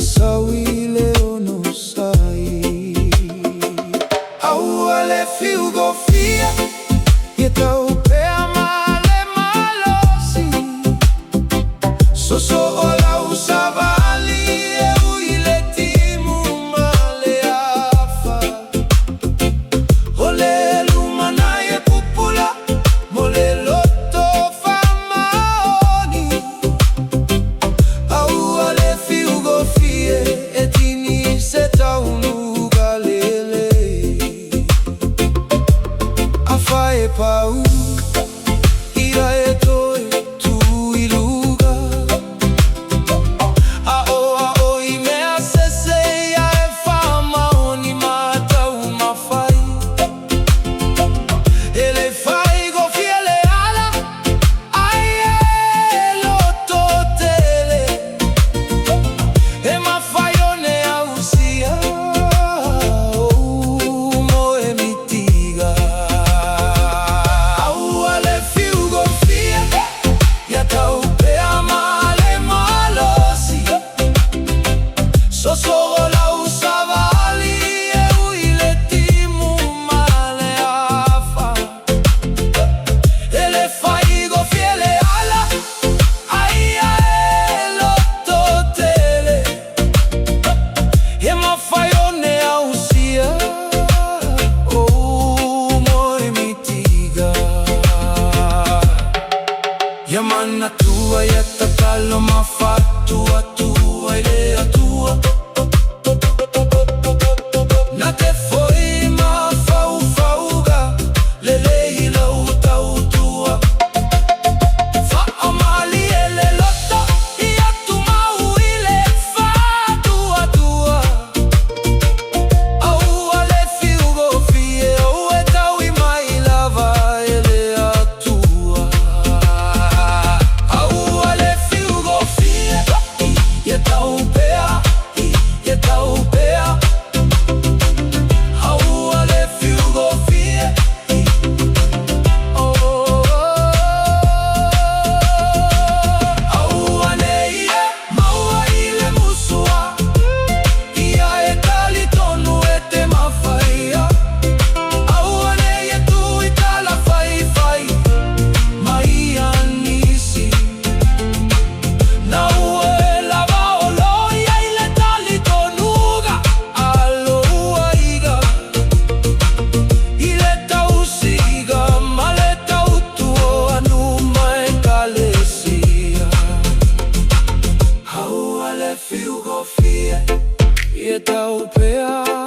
E sau i le onosai. Aua le fiugofie, ia tau pea ma le malosi. Soso o lau savali e ui le timu ma le afa. O le lumanai e pupula mo le loto faamaoni. Aua le fiugofie e tini se taunuuga lelei. Afai e pau, ia e toe tuu i luga. Aoao i mea sese ia e faamaoni ma taumafai. E le faigofie le ala, ae e lototele. E mafai ona ausia ou moemitiga. Aua le fiugofie, ia tau pea ma le malosi. Soso o lau savali e ui le timu ma le afa. E le faigofie le ala, ae e lototele. E mafai ona ausia ou moemitiga. Ia manatua ia tatalo ma faatuatua i le Atua. Na te foi mafaufauga lelei lau tautua. Faamalie le loto ia tumau i le faatuatua. Aua le fiugofie o e taui mai lava e le Atua. Aua le fiugofie, ia tau pea, ia tau pea. Aua le fiugofie. Oh, oh, oh. Aua nei e maua i le musua, ia e talitonu e te mafaia. Aua nei e tuu i tala faifai mai a nisi. Na ua e lava o lo o i ai le talitonuga a lou aiga i le tausiga ma le tautua a nuu ma ekalesia. Aua le fiugofie, ia tau pea.